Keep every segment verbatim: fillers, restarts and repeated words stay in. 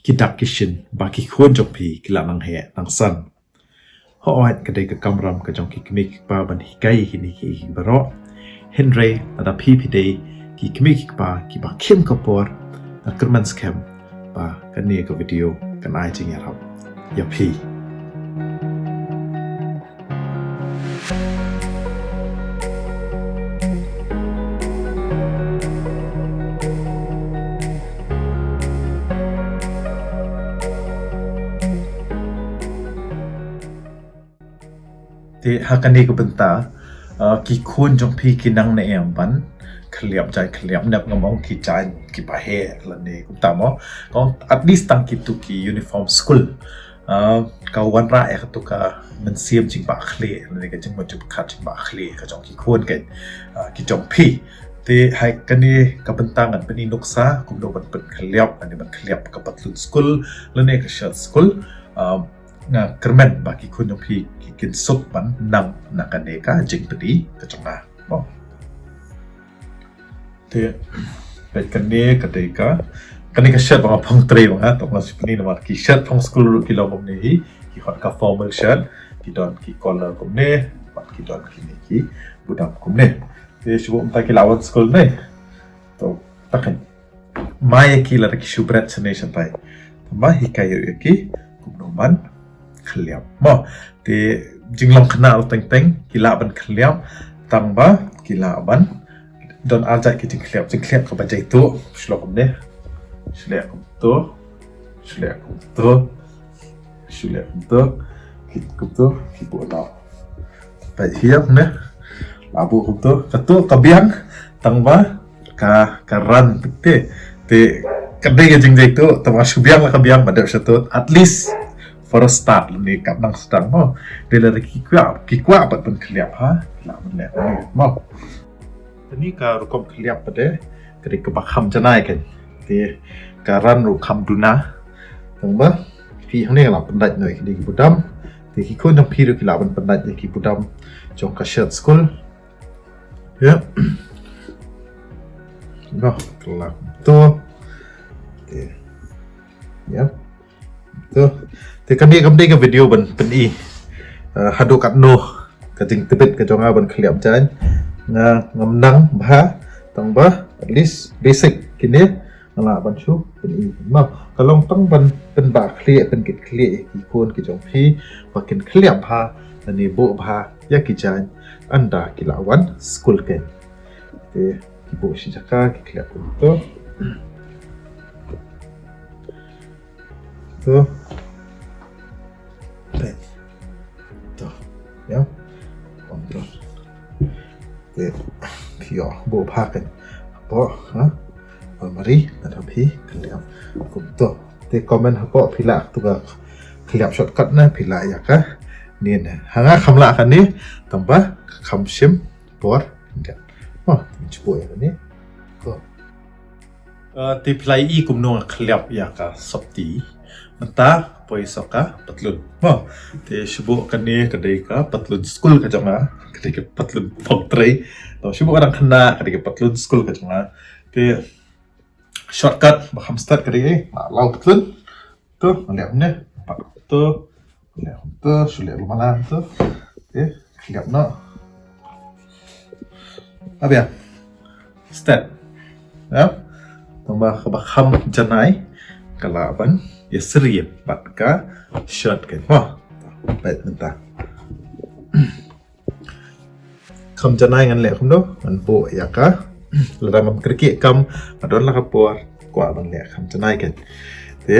ki dak ki shin ba ki khun jong phi ki la nang heh nang san. Hooid, ka dei ka kamram ka jong ki kmie ki kpa ban hikai ïa kine ki baroh. Hynrei lada phi phi dei ki kmie ki kpa kiba khim ka por, nga kyrmen skhem ba kane ka video kan ai jingïarap ïa phi. Te ha kane ka bynta, ah, ki khun jong phi ki nang ne em ban khylliap jaiñ khylliap nep, ngam ong ki jaiñ kiba heh lane kumta mo. Kong at least tang kitu ki uniform school. Ah, ka wanrah ïa katu ka mynsiem jingbakla lane ka jingmut jingpyrkhat jingbakla ka jong ki khun kein, ah, ki jong phi. Te ha kane ka bynta ngan pyni nuksa kumno ban pynkhylliap lane ban khylliap ka patlun school lane ka shirt school. Ah, nga kyrmen ba ki khun jong phi ki kin suk ban nang na kane ka jingpyni ka jong nga. Mo. Te peit kane ka dei ka, kane ka shirt ba nga phong trei ba nga, tang ba shu pyni namar ki shirt phong school ruh ki long kumne hi, ki hot ka formal shirt, ki don ki collar kumne, bad ki don kine ki budam kumne. Te shu buh mynta ki la wan school ne. To, ta kan. Mai ïa ki lada ki shu bret shane shatai. Tang ba hikai ïa ki kumno ban khylliap. Mo, te jinglong khynnah teng teng ki lah ban khylliap, tang ba ki lah ban don ar jait ki jingkhylliap, jingkhylliap kaba jaituh, shu leh kumne. Shu leh kumto. Shu leh kumto. Shu leh kumto. Ki kumto, ki buh noh. Peit hiar ne. La buh kumto. Kato ka biang, tang ba ka, ka ran te. Te ka dei ka jingjaituh, tang ba shu biang la ka biang, ba dep shatut. At least for a start, lane ka nang start mo. Te lada ki kwah, ki kwah pat ban khylliap ha, la ban leh mo. Te ni ka rukom khylliap pat de, ka dei kaba kham janai kein. Te ka ran ruh kham duna. Tang ba phi hangne la pyndait noh ïa kine ki budam. Te ki khun jong phi ruh ki lah ban pyndait ïa ki budam jong ka shirt school. Ïa. Noh, ka la kumto. Te. Ïa. To. Te kane kam dei ka video ban pyni, eh, haduh katno ka jingtbit ka jong nga ban khylliap jaiñ. Nga ngam nang bha, tang ba at least basic kine nga lah ban shu pyni. Mo, ka long tang ban pynbakla, pynkitkhlieh ïa ki khun ki jong phi ba kin khylliap bha lane buh bha ïa ki jaiñ ynda ki la wan school kein. Te ki buh shi jaka, ki khylliap kumto. To. Peit. To. Ïa. Kumto. Te phi ïoh buh bha kein hapoh, ha, almari, lada phi khylliap kumto. Te comment hapoh phi lah tu ka khylliap shortcut ne, phi lah ïa kane ne. Ha nga kham lah kane, tang ba kham shim por. Mo, te shu buh ïa kane. Ko. Eh, te phi la ïohi kumno nga khylliap ïa ka sopti. Mynta poi sa ka patlun. Mo, te shu buh kane ka dei ka patlun school ka jong nga, ka dei ka patlun phong trei. To shu buh ka dang khynnah, ka dei ka patlun school ka jong nga. Te shortcut ba kham start ka dei, eh, la law patlun. To, nga leh kumne. Pat to, nga leh kumto, shu leh lum malang to. Te khylliap noh. Abiang. Step. Ïa. Tang ba kaba kham janai, ka lah ban ïasyriem bad ka shirt kein. Mo. Peit mynta. Kham janai ngan leh kumno, ngan buh ïa ka. Lada ngam kyrkieh kam, nga don la ka por, kwah ban leh kham janai kein. Te,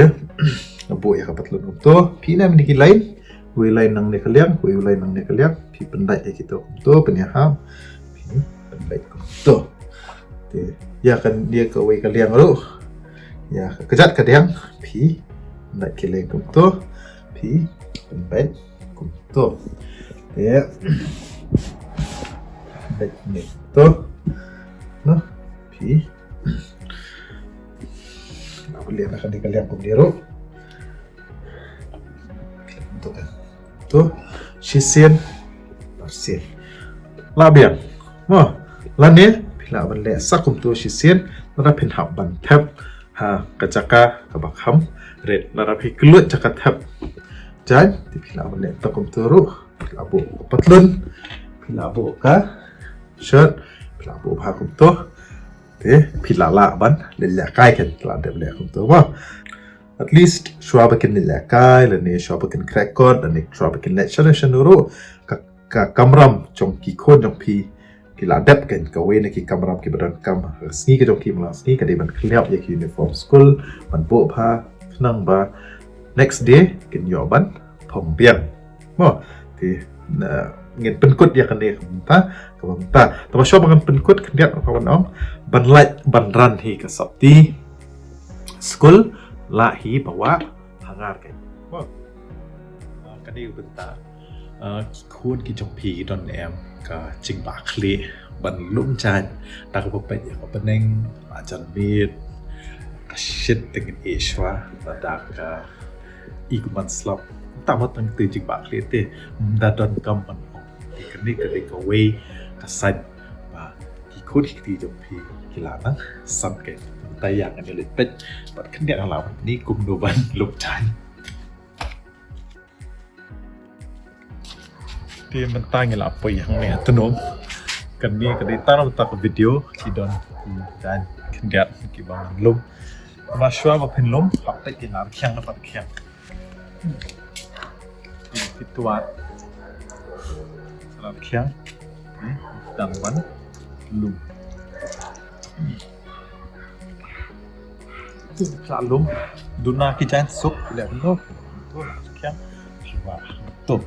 nga buh ïa ka patlun kumto, phi ïoh mynta ki line, wei line nangne ka liang, wei line nangne ka liang, phi pyndait ïa kito kumto, pynïahap, phi pyndait kumto. Te, ïa ka, ïa kawei ka liang ruh, ïa ka kjat ka diang, phi pyndait ki line kumto, phi pyndait kumto. Te. Baik, ni. To. Noh. Phi. Nga pynleh na ka dei ka liang kumne ruh. To kan. To. Shisien. Arsien. La biang. Mo. Lane phi lah ban leh sa kumto shisien. Lada phin hap ban thep Ha ka jaka kaba kham rit, lada phi kylluid jaka thep jaiñ, te phi lah ban leh tang kumtu ruh. Phi lah buh ka patlun, phi lah buh ka shirt, phi lah buh bha kumtu. Te phi lah lah ban leh lehkai, kan lah dep leh kumtu mo. At least shuwa ba kin leh lehkai lane shuwa ba kin khreh kot lane shuwa ba kin leh shano shano ruh, ka, ka kamram jong ki khun jong phi ki lah dep, kan, kawei na ki kamram kiba donkam ha ka sngi ka jong ki, man la ka sngi ka dei ban khylliap ïa ki uniform skul, ban buh bha, khnang ba next day kin ïoh ban phong biang mo. Te, na, ngin pynkut ïa kane ka bynta, ka bynta. Te ba shuwa ba ngan pynkut, khyndiat nga kwah ban ong, ban lait ban ran hi ka sopti skul, lah hi ba wah hangar, kan mo. Ah, kane ka bynta, ah, ki khun ki jong phi ki don em ka jingbakla ban lum jaiñ da kaba peit ïa ka bneng, la jan miet, ka shit te ngin ïeh shuwa, lada ka i kumban slap. Tang ba tang te jingbakla te, ym da donkam ban ong. Te kane ka dei kawei ka sait ba ki khun ki kti jong phi ki lah nang san, kan. Te ïa ngan ïa leit peit bad khyndiat ha la ni kumno ban lum jaiñ. Te mynta ngi la poi hangne ha tnum. Kane ka dei tang mynta ka video ki don ki jaiñ khyndiat kiba ngan lum. Ba shuwa ba phin lum, hap peit ki lar khiang na pat khiang. Ki tuat. Lar khiang. Hmm, dang ban lum. Sa lum duna ki jaiñ suk leh no. Tu la khiang. Shuwa tu.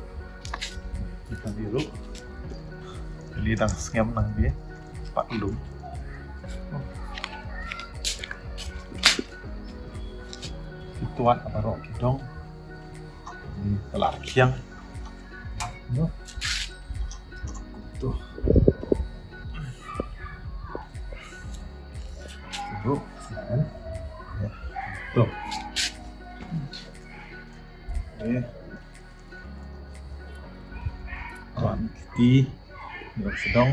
Kita ni ruh. Ni dang sngem nang ni. Pat lum. Ki tuat baroh ki dong. Ni ka lar khiang. No. Tu. Tu. Ya. Tu. Ni. Wan kti. Ni sdang.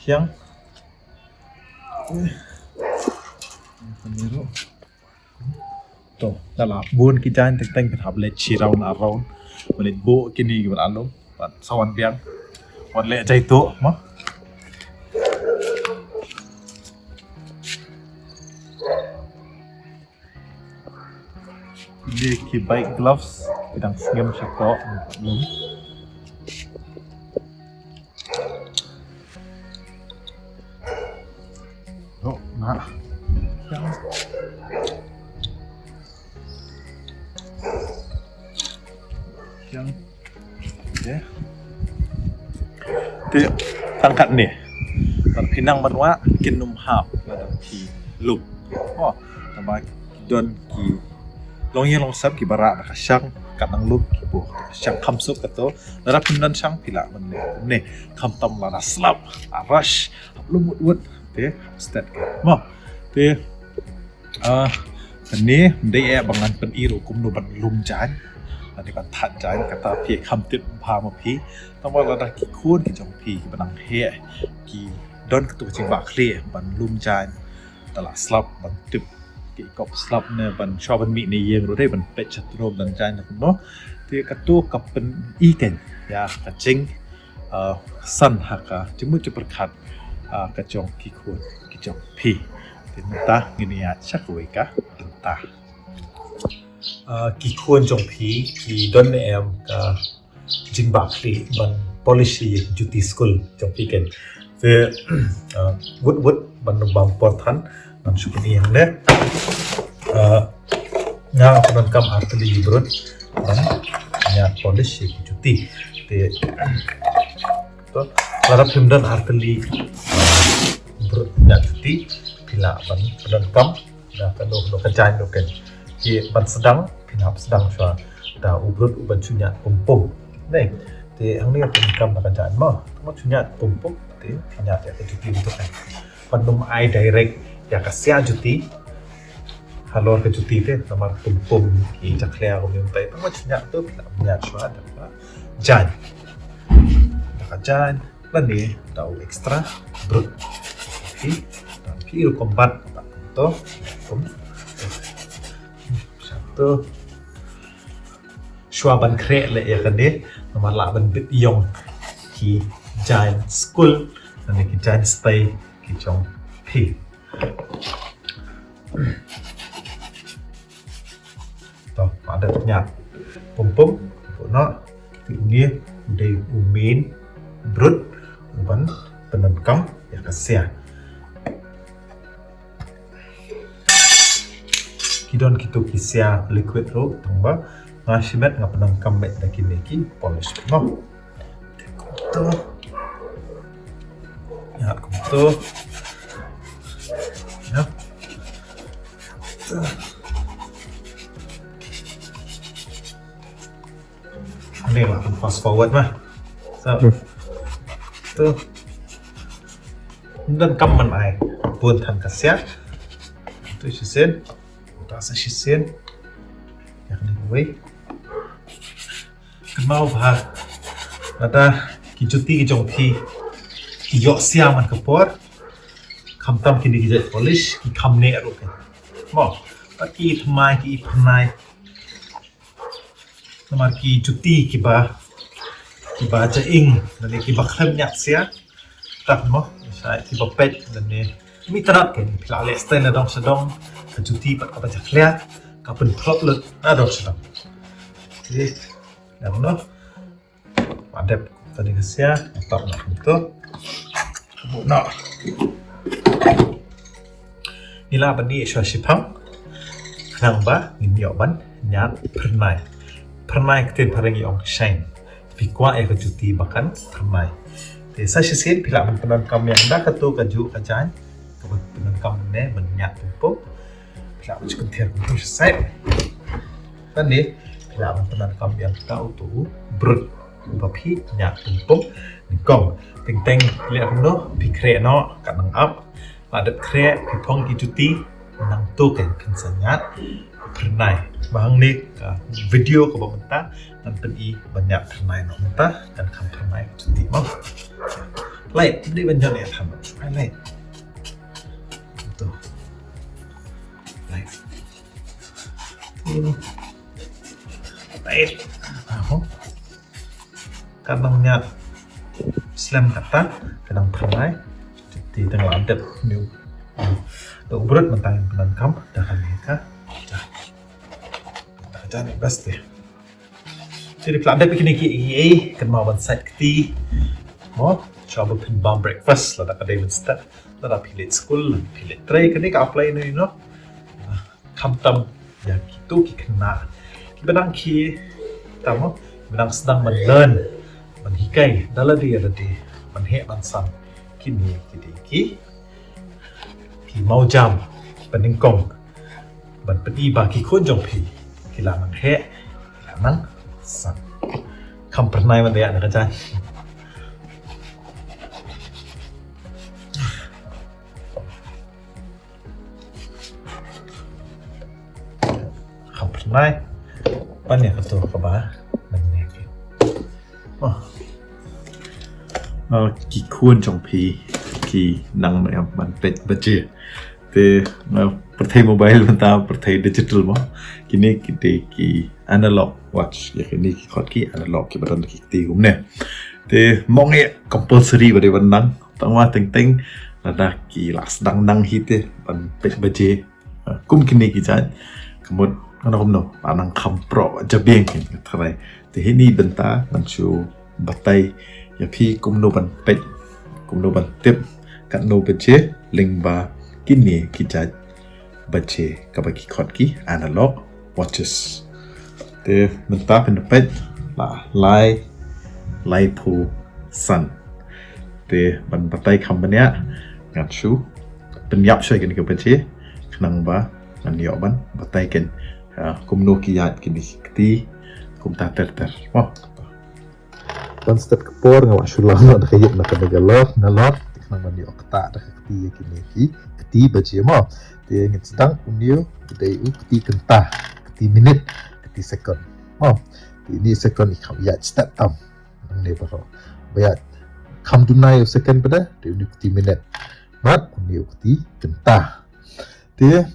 Khiang. Ni ruh. To, da la bun ki jaiñ teng teng, phin hap leit shi round ar round. Ban leit buh kine kiba la lum. Ban sa wan biang. Wan leh jai to mo. Kine ki bike gloves ki dang sngem shapoh. Lum. Ho, na. Khiang. Khiang. Okay. Te tang katne. Lada phi nang ban wah kin ym hap lada phi lum. Oh, tangba don ki longïing longsem kiba rah da ka shang, kat nang lum ki buh. Shang kham suk kato. Lada phim don shang phi lah ban leh ne. Khamtam lada slap, ah, rush, hap lum wut wut, te hap stet ka. Mo, te, ah, kane ym dei eh ba ngan pyni ruh kumno ban lum jaiñ lane ban thad jaiñ, kata phi kham tip bha ma phi. Tangba lada ki khun ki jong phi kiba nang heh ki don kato ka jingbakla ban lum jaiñ, da la slap ban tip ki kop slap ne ban shuwa ban mih na ïing ruh dei ban peit sha tnum don jaiñ ne kumno. Te kato ka pyni kein ïa ka jing, ah, san ha ka jingmut jingpyrkhat, ah, ka jong ki khun ki jong phi. Te mynta ngin ïa sha kawei ka bynta. Ah, ki khun jong phi ki don ne em ka jingbakla ban polish ïa ki juti skul jong phi kein. Te, ah, wut wut ban bam por than ngan shu pyni hangne. Ah, nga pyndonkam artylli brut ban ñiad polish ïa ki juti. Te to, lada phim don artylli brut ñiad juti, phi lah ban pyndonkam da kano kano ka jaiñ ruh kein. Te ban sdang, phin hap sdang shuwa da u brut uban shu ñiad pum pum. Ne, te hangne pyndonkam da ka jaiñ mo. Tangba shu ñiad pum pum, te phin ñiad ïa ka juti ruh kein. Ban ym ai direct ïa ka siah juti halor ka juti te, namar pum pum ki jakhlia kumne mynta. Tangba shu ñiad tu, phin ñiad shuwa da ka jaiñ. Da ka jaiñ. Lane da u extra brut. Okay. Da phi rukom bat. To, kum. Satu. Shuwa ban khreh leh ïa kane, namar lah ban bit ïong ki jaiñ skul, lane ki jaiñ stay, ki jong phi. To, la dep ñiad pum pum, pum noh, te une u dei u main brut, u ban pyndonkam ïa ka sia. Ki don kito ki sia liquid ruh, tang ba nga shimet nga pyndonkam beit da kine ki polish noh. To. Ïa, kumto. Ïa. To. Ni lah, fast forward mah. So. To. Donkam ban ai bun than ka sia. To shisien. To sa shisien. Ïa kane kawei. Kynmaw ba lada ki juti ki jong phi ki ïoh sia man ka por, khamtam kine ki jait polish, ki kham neh ruh ki. Mo, bad ki thymmai, ki phyrnai. Namar ki juti kiba, kiba jaing, lane kiba khlem ñiad sia. Tang mo, sa kiba peit, lane mi tnat ke, phi la leh style na dong sha dong, ka juti pat kaba jakhlia, ka pynphlop lut na dong sha dong. Okey, dah noh. Adep tadi ka sia, tap noh kumto. Buh noh. Ngi lah ban ïeh shuwa shiphang. Khnang ba ngin ïoh ban ñiad phyrnai. Phyrnai ktien phareng ïa ong shine. Phi kwah ïa ka juti ba kan phyrnai. Te sa shisien phi lah ban pyndonkam ïa da kato kajuh ka jaiñ. Kaba pyndonkam ne ban ñiad pum pum. Phi lah ban shu kynthier kumto sha sait. Tang ne phi lah ban pyndonkam ïa kata uto u brut. Ba phi ñiad pum pum nyngkong. Teng teng leh kumno phi khreh noh, kat nang ap. La dep khreh, phi phong ki juti, nangto kan kan sa ñiad phyrnai. Ba hangne ka video kaba mynta ngan pyni ban ñiad phyrnai noh, mynta kan kham phyrnai juti mo. Lai, dei ban ñiad ïa than. Lai, lai. To. Lai. Lai. Aho. Kat nang ñiad slem kata, ka dang phyrnai. Te tang la dep ne u, da u brut mynta ngin pyndonkam da kane ka. Da ka jaiñ best te. Te dei phi la dep kine kiei kiei, kynmaw ban sait kti. Mo, shuwa ba phin bam breakfast, lada ka dei mynstep, lada phi leit skul, phi leit trei, kane ka apply noh, you know. Khamtam ïa kito ki khynnah kiba dang khie, tamo, kiba dang sdang ban learn, ban hikai da lade ïa lade, ban heh ban san. Kine ki dei ki, ki mawjam, ki pynnyngkong ban pyni ba ki khun jong phi ki la nang heh, ki la nang san. Kham phyrnai ban ïa na ka jaiñ. Kham phyrnai ban ïa kato kaba nang ne ki. Oh. Ah, ki khun jong phi ki nang ne ban peit baje. Te, ah, pyrthei mobile mynta pyrthei digital mo. Kine ki dei ki analog watch. Ïa kine ki khot ki analog kiba don ki kti kumne. Te mo ngi compulsory ba dei ban nang. Tang wa teng teng lada ki la sdang nang hi te ban peit baje. Ah, kum kine ki jait, ka mut, ngan ong kumno, la nang kham proh jabieng kine ki tharai. Te hini bynta ngan shu batai ïa phi kumno ban peit, kumno ban tip katno baje lyngba kine ki jait baje kaba ki khot ki analog watches. Te mynta phin da peit la lai, laiphew san. Te ban batai kham bniah ngan shu pynïap shuwa kine ki baje khnang ba ngan ïoh ban batai keiñ, ah, kumno ki ïaid kine ki kti kumta ter ter. Mo. Ban step ka por nga wan shu lam na ka ïit na ka nalor, nalor, te khnang ban ïoh ktah da ka kti ïa kine ki kti baje mo. Te ngin sdang une u dei u kti kynta, kti minit, kti second. Mo. Te une second i kham ïaid step tam. Nangne baroh. Ba ïaid kham duna ïa u second pat de, te une u kti minit. Bad une u kti kynta. Te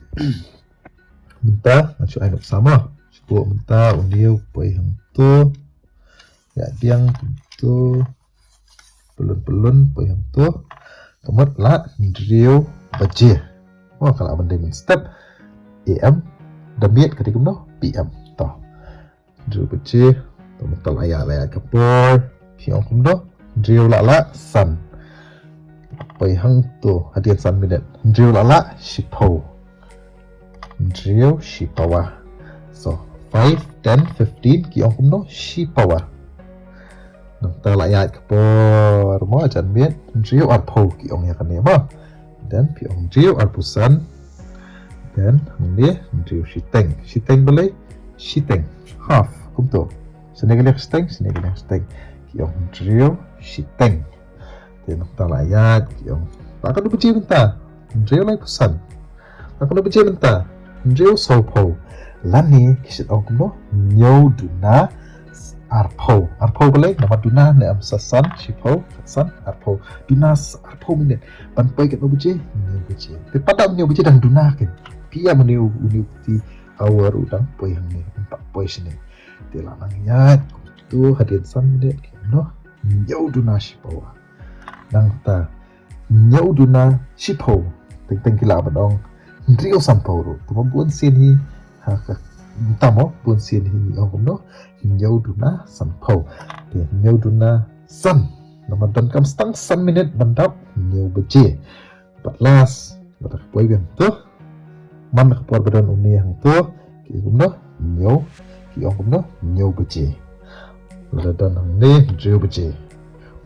mynta nga shu ai nuksa mo. Shu mynta u niew poi hangto. Ïa biang kumto. Pelun pelun poi hangto. Ka mut la hynriew baje. Mo ka la ban dei mynstep A M. Da miet ka dei kumno P M. To. Hynriew baje. To mynta la ïa la ïa ka por. Phi ong kumno? Hynriew la la san. Poi hangto hadien san minit. Hynriew la la shiphew. Hynriew shiphew. So five, ten, fifteen ki ong kumno? Shiphew. Nangta la ïa ka por mo jan miet. Hynriew arphew ki ong ïa kane mo. Then phi ong hynriew arphew san. Then hangne hynriew shiteng. Shiteng balei? Shiteng. Half. Kumto. Shane ka liang shiteng, shane ka liang shiteng. Ki ong hynriew shiteng. Te nangta la ïa ki ong. Ba ka du baje mynta. Hynriew laiphew san. Ba ka du baje mynta. Hynriew sawphew. Lane ki shit ong kumno? Hynñiew duna arphew. Arphew balei? Namar duna ne em sa san, shiphew, san, arphew. Duna arphew minit. Ban poi katno baje? Hynñiew baje. Te pat da hynñiew baje dang duna ken. Phi ïa mane u ni ti hour u dang poi hangne. Pat poi shane. Te la nang ïa kumto hadien san minit kumno? Hynñiew duna shiphew. Nangta hynñiew duna shiphew. Teng teng ki la ban ong hynriew sanphew ruh. Te mo bun sien hi ha ka mynta mo bun sien hi ngi ong kumno? Hynñiew duna sanphew. Te hynñiew duna san. Namar donkam tang san minit ban dap hynñiew baje. Pat last lada ka poi biang to. Man ka por ba don une hangto ki kumno? Hynñiew. Ki ong kumno? Hynñiew baje. Lada don hangne hynriew baje.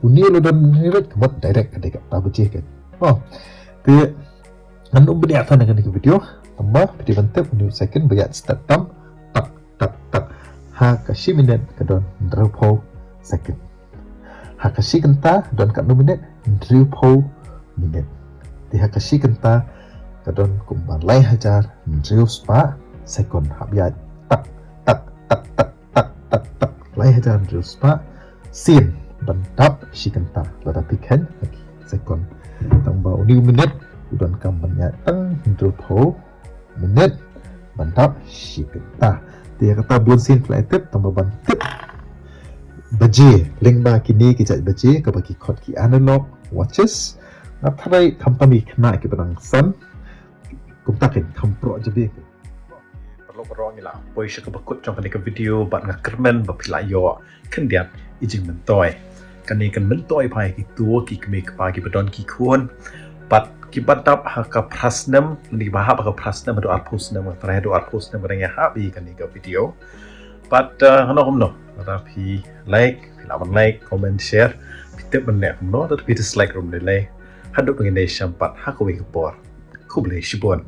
Une lada don hangne ka mut direct ka dei kata baje ka. Oh. Te ngan ym bniah than kane ka video. Tangba phi dei ban tip une u second ba ïaid step tam. Tak tak tak. Ha ka shi minit ka don hynriewphew second. Ha ka shi kynta don katno minit? Hynriewphew minit. Te ha ka shi kynta ka don kumba lai hajar hynriew spah second. Hap ïaid tak tak tak tak tak tak tak lai hajar hynriew spah sien ban dap shi kynta lada phi kheiñ ha ki second. Tangba une u minit u donkam ban ïaid tang hynriewphew minit ban dap shi kynta. Te ïa kata bun sien phi la tip tangba ban tip baje lyngba kine ki jait baje kaba ki khot ki analog watches. Nga tharai khamtam ki khynnah kiba nang san kumta kin kham proh jabieng. Paralok baroh ngi la poi sha kaba kut jong kane ka video bad nga kyrmen ba phi la ïoh khyndiat i jingmyntoi. Kane kan myntoi bha ïa kito ki kmie kpa kiba don ki khun bad kiba dap ha ka phra snem, lane kiba hap ha ka phra snem haduh arphew snem, nga tharai haduh arphew snem ka dang ïahap ïa kane ka video. Bad, uh, hano kumno, lada phi like, phi lah ban like, comment, share, phi tip ban leh kumno, lada phi dislike ruh ym lei lei. Haduh ban ïa sngap pat ha kawei ka por. Khublei shibun.